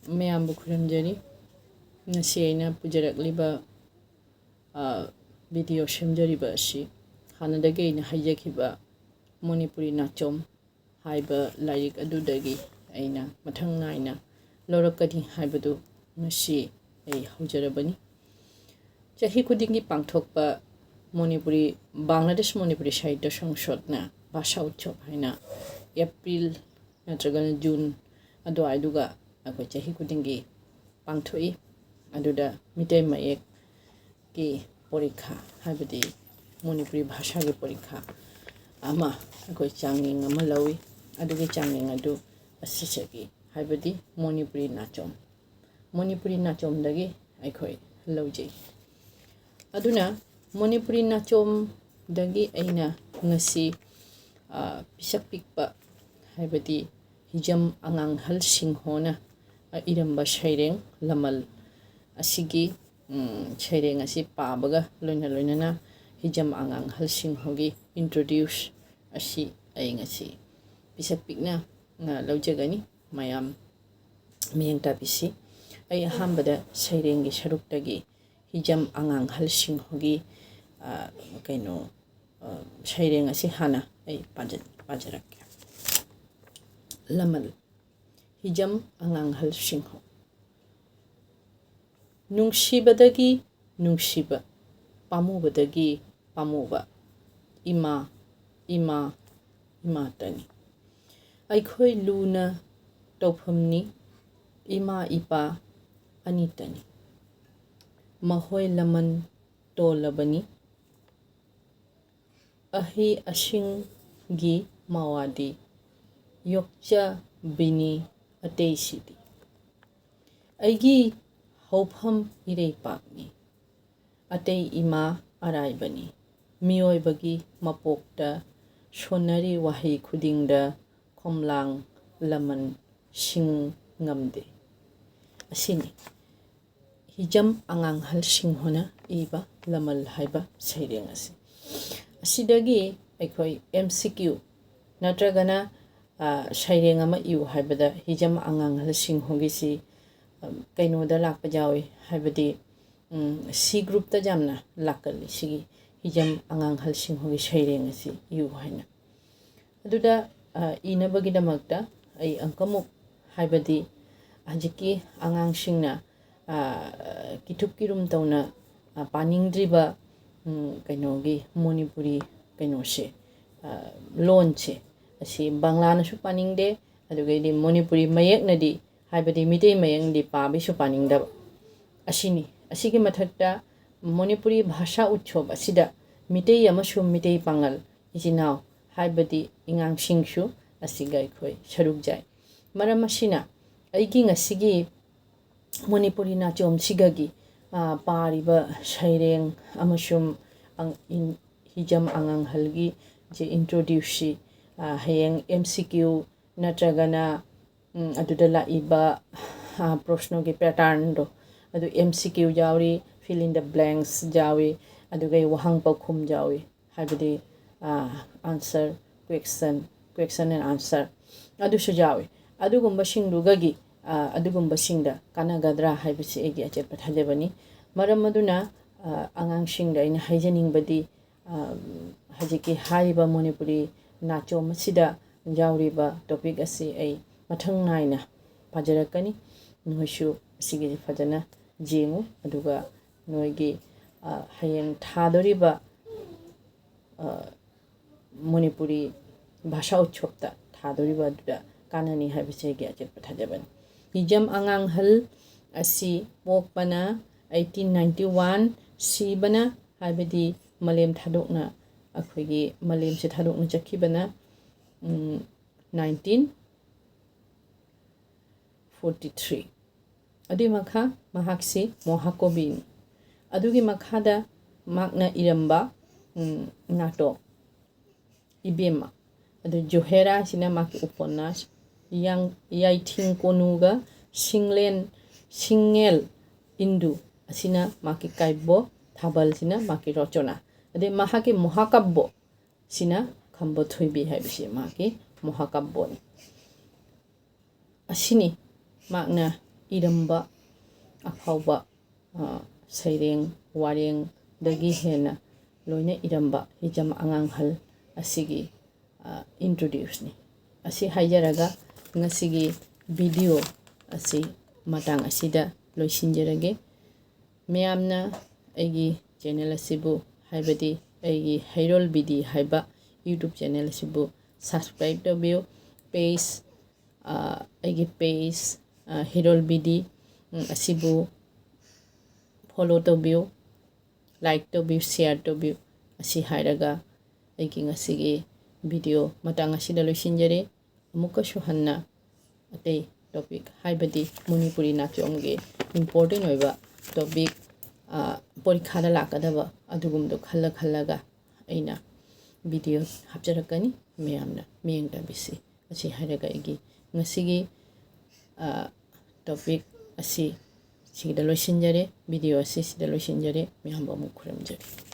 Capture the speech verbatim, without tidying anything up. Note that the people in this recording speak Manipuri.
ꯃꯌꯥꯝꯕꯨ ꯈꯨꯔꯨꯝꯖꯔꯤ꯫ ꯉꯁꯤ ꯑꯩꯅ ꯄꯨꯖꯔꯛꯂꯤꯕ, ꯑ, video ꯁꯦꯝꯖꯔꯤꯕ ꯑꯁꯤ ꯍꯥꯟꯅꯗꯒꯤ ꯑꯩꯅ ꯍꯥꯏꯖꯈꯤꯕ ꯃꯅꯤꯄꯨꯔꯤ ꯅꯥꯆꯣꯝ ꯍꯥꯏꯕ ꯂꯥꯏꯔꯤꯛ ꯑꯗꯨꯗꯒꯤ ꯑꯩꯅ ꯃꯊꯪ ꯅꯥꯏꯅ ꯂꯧꯔꯛꯀꯅꯤ ꯍꯥꯏꯕꯗꯨ ꯉꯁꯤ ꯑꯩ ꯍꯧꯖꯔꯕꯅꯤ꯫ ꯆꯍꯤ ꯈꯨꯗꯤꯡꯒꯤ ꯄꯥꯡꯊꯣꯛꯄ ꯃꯅꯤꯄꯨꯔꯤ, ꯕꯪꯒ꯭ꯂꯥꯗꯦꯁ ꯃꯅꯤꯄꯨꯔꯤ ꯁꯥꯍꯤꯇ꯭ꯌ ꯁꯪꯁꯠꯅ ꯚꯥꯁꯥ ꯎꯠꯁꯕ ꯍꯥꯏꯅ ꯑꯦꯄ꯭ꯔꯤꯜ ꯅꯠꯇ꯭ꯔꯒꯅ ꯖꯨꯟ ꯑꯗꯨꯋꯥꯏꯗꯨꯒ ꯑꯩꯈꯣꯏ ꯆꯍꯤ ꯈꯨꯗꯤꯡꯒꯤ ꯄꯥꯡꯊꯣꯛꯏ꯫ ꯑꯗꯨꯗ ꯃꯤꯇꯩ ꯃꯌꯦꯛꯀꯤ ꯄꯣꯔꯤꯈꯥ, ꯍꯥꯏꯕꯗꯤ ꯃꯅꯤꯄꯨꯔꯤ ꯚꯥꯁꯥꯒꯤ ꯄꯣꯔꯤꯈꯥ ꯑꯃ ꯑꯩꯈꯣꯏ ꯆꯥꯡꯌꯦꯡ ꯑꯃ ꯂꯧꯏ꯫ ꯑꯗꯨꯒꯤ ꯆꯥꯡꯌꯦꯡ ꯑꯗꯨ ꯑꯁꯤꯁꯤꯒꯤ, ꯍꯥꯏꯕꯗꯤ ꯃꯅꯤꯄꯨꯔꯤ ꯅꯥꯆꯣꯝ, ꯃꯅꯤꯄꯨꯔꯤ ꯅꯥꯆꯣꯝꯗꯒꯤ ꯑꯩꯈꯣꯏ ꯂꯧꯖꯩ꯫ ꯑꯗꯨꯅ ꯃꯅꯤꯄꯨꯔꯤ ꯅꯥꯆꯣꯝꯗꯒꯤ ꯑꯩꯅ ꯉꯁꯤ, ꯑ, ꯄꯤꯁꯛ ꯄꯤꯛꯄ, ꯍꯥꯏꯕꯗꯤ ꯍꯤꯖꯝ ꯑꯉꯥꯡꯍꯜ ꯁꯤꯡꯍꯣꯅ, ꯑ, ꯏꯔꯝꯕ ꯁꯩꯔꯦꯡ ꯂꯃꯜ ꯑꯁꯤꯒꯤ, ꯎꯝ, ꯁꯩꯔꯦꯡ ꯑꯁꯤ ꯄꯥꯕꯒ ꯂꯣꯏꯅ ꯂꯣꯏꯅꯅ ꯍꯤꯖꯝ ꯑꯉꯥꯡꯍꯜ ꯁꯤꯡꯍꯣꯒꯤ introduce ꯑꯁꯤ ꯑꯩ ꯉꯁꯤ ꯄꯤꯁꯛ ꯄꯤꯛꯅ, ꯑ, ꯂꯧꯖꯒꯅꯤ꯫ ꯃꯌꯥꯝ ꯃꯤꯠꯌꯦꯡ ꯇꯥꯕꯤꯁꯤ꯫ ꯑꯩ ꯑꯍꯥꯟꯕꯗ ꯁꯩꯔꯦꯡꯒꯤ ꯁꯔꯨꯛꯇꯒꯤ ꯍꯤꯖꯝ ꯑꯉꯥꯡꯍꯜ ꯁꯤꯡꯍꯣꯒꯤ, ꯑ, ꯀꯩꯅꯣ, ꯑ, ꯁꯩꯔꯦꯡ ꯑꯁꯤ ꯍꯥꯟꯅ ꯑꯩ ꯄꯥꯖ-, ꯄꯥꯖꯔꯛꯀꯦ꯫ ꯂꯃꯜ, ꯍꯤꯖꯝ ꯑꯉꯥꯡꯍꯜ ꯁꯤꯡꯍꯣ꯫ ꯅꯨꯡꯁꯤꯕꯗꯒꯤ ꯅꯨꯡꯁꯤꯕ, ꯄꯥꯝꯃꯨꯕꯗꯒꯤ ꯄꯥꯝꯃꯨꯕ, ꯏꯃꯥ, ꯏꯃꯥ, ꯏꯃꯥꯇꯅꯤ꯫ ꯑꯩꯈꯣꯏ ꯂꯨꯅ ꯇꯧꯐꯝꯅꯤ, ꯏꯃꯥ ꯏꯄꯥ ꯑꯅꯤꯇꯅꯤ꯫ ꯃꯈꯣꯏ ꯂꯃꯟ ꯇꯣꯜꯂꯕꯅꯤ, ꯑꯍꯩ ꯑꯁꯤꯡꯒꯤ ꯃꯋꯥꯗꯤ ꯌꯣꯛꯆꯕꯤꯅꯤ ꯑꯇꯩꯁꯤꯗꯤ꯫ ꯑꯩꯒꯤ ꯍꯧꯐꯝ ꯏꯔꯩꯄꯥꯛꯅꯤ, ꯑꯇꯩ ꯏꯃꯥ ꯑꯔꯥꯏꯕꯅꯤ꯫ ꯃꯤꯑꯣꯏꯕꯒꯤ ꯃꯄꯣꯛꯇ ꯁꯣꯟꯅꯔꯤ ꯋꯥꯍꯩ ꯈꯨꯗꯤꯡꯗ ꯈꯣꯝꯂꯥꯡ ꯂꯃꯟ ꯁꯤꯡ ꯉꯝꯗꯦ꯫ ꯑꯁꯤꯅꯤ ꯍꯤꯖꯝ ꯑꯉꯥꯡꯍꯜ ꯁꯤꯡꯍꯣꯅ ꯏꯕ ꯂꯃꯜ ꯍꯥꯏꯕ ꯁꯩꯔꯦꯡ ꯑꯁꯤ꯫ ꯑꯁꯤꯗꯒꯤ ꯑꯩꯈꯣꯏ M C Q ꯅꯠꯇ꯭ꯔꯒꯅ, ꯑ, ꯁꯩꯔꯦꯡ ꯑꯃ ꯏꯌꯨ ꯍꯥꯏꯕꯗ ꯍꯤꯖꯝ ꯑꯉꯥꯡꯍꯜ ꯁꯤꯡꯍꯣꯒꯤꯁꯤ ꯀꯩꯅꯣꯗ ꯂꯥꯛꯄ ꯌꯥꯎꯏ, ꯍꯥꯏꯕꯗꯤ ꯁꯤ ꯒ꯭ꯔꯨꯞꯇ ꯌꯥꯝꯅ ꯂꯥꯛꯀꯜꯂꯤ ꯁꯤꯒꯤ ꯍꯤꯖꯝ ꯑꯉꯥꯡꯍꯜ ꯁꯤꯡꯍꯒꯤ ꯁꯩꯔꯦꯡ ꯑꯁꯤ ꯏꯌꯨ ꯍꯥꯏꯅ꯫ ꯑꯗꯨꯗ ꯏꯅꯕꯒꯤꯗꯃꯛꯇ ꯑꯩ ꯑꯃꯨꯛꯀꯃꯨꯛ, ꯍꯥꯏꯕꯗꯤ ꯍꯧꯖꯤꯛꯀꯤ ꯑꯉꯥꯡꯁꯤꯡꯅ ꯀꯤꯊꯨꯞ ꯀꯤꯔꯨꯝ ꯇꯧꯅ ꯄꯥꯅꯤꯡꯗ꯭ꯔꯤꯕ ꯀꯩꯅꯣꯒꯤ ꯃꯅꯤꯄꯨꯔꯤ ꯀꯩꯅꯣꯁꯦ, ꯂꯣꯟꯁꯦ, ꯑꯁꯤ ꯕꯪꯂꯥꯅꯁꯨ ꯄꯥꯅꯤꯡꯗꯦ, ꯑꯗꯨꯒꯩꯗꯤ ꯃꯅꯤꯄꯨꯔꯤ ꯃꯌꯦꯛꯅꯗꯤ, ꯍꯥꯏꯕꯗꯤ ꯃꯤꯇꯩ ꯃꯌꯦꯛꯅꯗꯤ ꯄꯥꯕꯩꯁꯨ ꯄꯥꯅꯤꯡꯗꯕ ꯑꯁꯤꯅꯤ꯫ ꯑꯁꯤꯒꯤ ꯃꯊꯛꯇ ꯃꯅꯤꯄꯨꯔꯤ ꯚꯥꯁꯥ ꯎꯠꯁꯣꯞ ꯑꯁꯤꯗ ꯃꯤꯇꯩ ꯑꯃꯁꯨꯡ ꯃꯤꯇꯩ ꯄꯥꯉꯜ ꯏꯆꯤꯟ ꯏꯅꯥꯎ, ꯍꯥꯏꯕꯗꯤ ꯏꯉꯥꯡꯁꯤꯡꯁꯨ ꯑꯁꯤꯒ ꯑꯩꯈꯣꯏ ꯁꯔꯨꯛ ꯌꯥꯏ꯫ ꯃꯔꯝ ꯑꯁꯤꯅ ꯑꯩꯒꯤ ꯉꯁꯤꯒꯤ ꯃꯅꯤꯄꯨꯔꯤ ꯅꯥꯆꯣꯝꯁꯤꯒꯒꯤ ꯄꯥꯔꯤꯕ ꯁꯩꯔꯦꯡ ꯑꯃꯁꯨꯡ ꯍꯤꯖꯝ ꯑꯉꯥꯡꯍꯜꯒꯤ ꯖꯦ ꯏꯟꯇ꯭ꯔꯣꯗ꯭ꯌꯨꯁꯁꯤ ꯍꯌꯦꯡ ꯑꯦꯝ ꯁꯤ ꯀ꯭ꯌꯨ ꯅꯠꯇ꯭ꯔꯒꯅ ꯑꯗꯨꯗ ꯂꯥꯛꯏꯕ ꯄ꯭ꯔꯣꯁꯅꯣꯒꯤ ꯄꯦꯇꯔꯟꯗꯣ, ꯑꯗꯨ ꯑꯦꯝ ꯁꯤ ꯀ꯭ꯌꯨ ꯌꯥꯎꯔꯤ, fill in the blanks ꯌꯥꯎꯏ, ꯑꯗꯨꯒ ꯋꯥꯍꯪ ꯄꯥꯎꯈꯨꯝ ꯌꯥꯎꯏ, ꯍꯥꯏꯕꯗꯤ answer, question, question and answer ꯑꯗꯨꯁꯨ ꯌꯥꯎꯏ꯫ ꯑꯗꯨꯒꯨꯝꯕꯁꯤꯡꯗꯨꯒꯒꯤ ꯑꯗꯨꯒꯨꯝꯕꯁꯤꯡꯗ ꯀꯥꯟꯅꯒꯗ꯭ꯔꯥ ꯍꯥꯏꯕꯁꯤ ꯑꯩꯒꯤ ꯑꯆꯦꯠꯄ ꯊꯥꯖꯕꯅꯤ꯫ ꯃꯔꯝ ꯑꯗꯨꯅ ꯑꯉꯥꯡꯁꯤꯡꯗ ꯑꯩꯅ ꯍꯥꯏꯖꯅꯤꯡꯕꯗꯤ, ꯍꯧꯖꯤꯛꯀꯤ ꯍꯥꯏꯔꯤꯕ ꯃꯅꯤꯄꯨꯔꯤ ꯅꯥꯆꯣꯝ ꯑꯁꯤꯗ ꯌꯥꯎꯔꯤꯕ ꯇꯣꯄꯤꯛ ꯑꯁꯤ ꯑꯩ ꯃꯊꯪ ꯅꯥꯏꯅ ꯄꯥꯖꯔꯛꯀꯅꯤ꯫ ꯅꯣꯏꯁꯨ ꯑꯁꯤꯒꯤꯁꯤ ꯐꯖꯅ ꯌꯦꯡꯉꯨ, ꯑꯗꯨꯒ ꯅꯣꯏꯒꯤ ꯍꯌꯦꯡ ꯊꯥꯗꯣꯔꯤꯕ ꯃꯅꯤꯄꯨꯔꯤ ꯚꯥꯁꯥ ꯎꯠꯁꯣꯞꯇ ꯊꯥꯗꯣꯔꯤꯕ ꯑꯗꯨꯗ ꯀꯥꯟꯅꯅꯤ ꯍꯥꯏꯕꯁꯦ ꯑꯩꯒꯤ ꯑꯆꯦꯠꯄ ꯊꯥꯖꯕꯅꯤ꯫ ꯍꯤꯖꯝ ꯑꯉꯥꯡꯍꯜ ꯑꯁꯤ ꯄꯣꯛꯄꯅ eighteen ninety one, ꯁꯤꯕꯅ, ꯍꯥꯏꯕꯗꯤ ꯃꯥꯂꯦꯝ ꯊꯥꯗꯣꯛꯅ, ꯑꯩꯈꯣꯏꯒꯤ ꯃꯥꯂꯦꯝꯁꯦ ꯊꯥꯗꯣꯛꯅ ꯆꯠꯈꯤꯕꯅ nineteen forty three꯫ ꯑꯗꯨꯒꯤ ꯃꯈꯥ ꯃꯍꯥꯛꯁꯤ ꯃꯍꯥꯀꯕꯤꯅꯤ꯫ ꯑꯗꯨꯒꯤ ꯃꯈꯥꯗ ꯃꯍꯥꯛꯅ ꯏꯔꯝꯕ ꯅꯥꯇꯣ ꯏꯕꯦꯝꯃ, ꯑꯗꯨ ꯖꯣꯍꯦꯔꯥ ꯍꯥꯏꯁꯤꯅ ꯃꯍꯥꯛꯀꯤ ꯎꯄꯟꯅꯥꯁ, ꯌꯥꯏꯊꯤꯡ ꯀꯣꯅꯨꯒ ꯁꯤꯡꯂꯦꯟ, ꯁꯤꯡꯉꯦꯜ ꯏꯟꯗꯨ ꯑꯁꯤꯅ ꯃꯍꯥꯛꯀꯤ ꯀꯥꯏꯕꯣ, ꯊꯥꯕꯜꯁꯤꯅ ꯃꯍꯥꯛꯀꯤ ꯔꯆꯅꯥ, ꯑꯗꯩ ꯃꯍꯥꯛꯀꯤ ꯃꯍꯥꯀꯥꯕ꯭ꯌ ꯁꯤꯅ ꯈꯝꯕ ꯊꯣꯏꯕꯤ ꯍꯥꯏꯕꯁꯤ ꯃꯍꯥꯛꯀꯤ ꯃꯍꯥꯀꯥꯕ꯭ꯌꯅꯤ꯫ ꯑꯁꯤꯅꯤ ꯃꯍꯥꯛꯅ ꯏꯔꯝꯕ ꯑꯐꯥꯎꯕ, ꯑ, ꯁꯩꯔꯦꯡ ꯋꯥꯔꯦꯡꯗꯒꯤ ꯍꯦꯟꯅ ꯂꯣꯏꯅ ꯏꯔꯝꯕ ꯍꯤꯖꯝ ꯑꯉꯥꯡꯍꯜ ꯑꯁꯤꯒꯤ, ꯑ, introduceꯅꯤ꯫ ꯑꯁꯤ ꯍꯥꯏꯖꯔꯒ ꯉꯁꯤꯒꯤ video ꯑꯁꯤ ꯃꯇꯥꯡ ꯑꯁꯤꯗ ꯂꯣꯏꯁꯤꯟꯖꯔꯒꯦ꯫ ꯃꯌꯥꯝꯅ ꯑꯩꯒꯤ channel ꯑꯁꯤꯕꯨ, ꯍꯥꯏꯕꯗꯤ ꯑꯩꯒꯤ ꯍꯩꯔꯣꯜ ꯕꯤꯗꯤ ꯍꯥꯏꯕ YouTube channel ꯑꯁꯤꯕꯨ subscribe ꯇꯧꯕꯤꯌꯨ꯫ Page, ꯑ, ꯑꯩꯒꯤ page, ꯑ, ꯍꯩꯔꯣꯜ ꯕꯤꯗꯤ, ꯎꯝ, ꯑꯁꯤꯕꯨ follow ꯇꯧꯕꯤꯌꯨ, like ꯇꯧꯕꯤꯌꯨ, share ꯇꯧꯕꯤꯌꯨ꯫ ꯑꯁꯤ ꯍꯥꯏꯔꯒ ꯑꯩꯒꯤ ꯉꯁꯤꯒꯤ video ꯃꯇꯥꯡ ꯑꯁꯤꯗ ꯂꯣꯏꯁꯤꯟꯖꯔꯦ꯫ ꯑꯃꯨꯛꯀꯁꯨ ꯍꯟꯅ ꯑꯇꯩ topic, ꯍꯥꯏꯕꯗꯤ ꯃꯅꯤꯄꯨꯔꯤ ꯅꯥꯆꯣꯝꯒꯤ important ꯑꯣꯏꯕ topic, ꯑ, ꯄꯔꯤꯈꯥꯗ ꯂꯥꯛꯀꯗꯕ ꯑꯗꯨꯒꯨꯝꯕꯗꯣ ꯈꯜꯂ ꯈꯜꯂꯒ ꯑꯩꯅ video ꯍꯥꯞꯆꯔꯛꯀꯅꯤ꯫ ꯃꯌꯥꯝꯅ ꯃꯤꯠꯌꯦꯡ ꯇꯝꯕꯤꯁꯤ꯫ ꯑꯁꯤ ꯍꯥꯏꯔꯒ ꯑꯩꯒꯤ ꯉꯁꯤꯒꯤ, ꯑ, topic ꯑꯁꯤ ꯁꯤꯗ ꯂꯣꯏꯁꯤꯟꯖꯔꯦ꯫ Video ꯑꯁꯤ ꯁꯤꯗ ꯂꯣꯏꯁꯤꯟꯖꯔꯦ꯫ ꯃꯌꯥꯝꯕꯨ ꯑꯃꯨꯛ ꯈꯨꯔꯨꯝꯖꯔꯤ꯫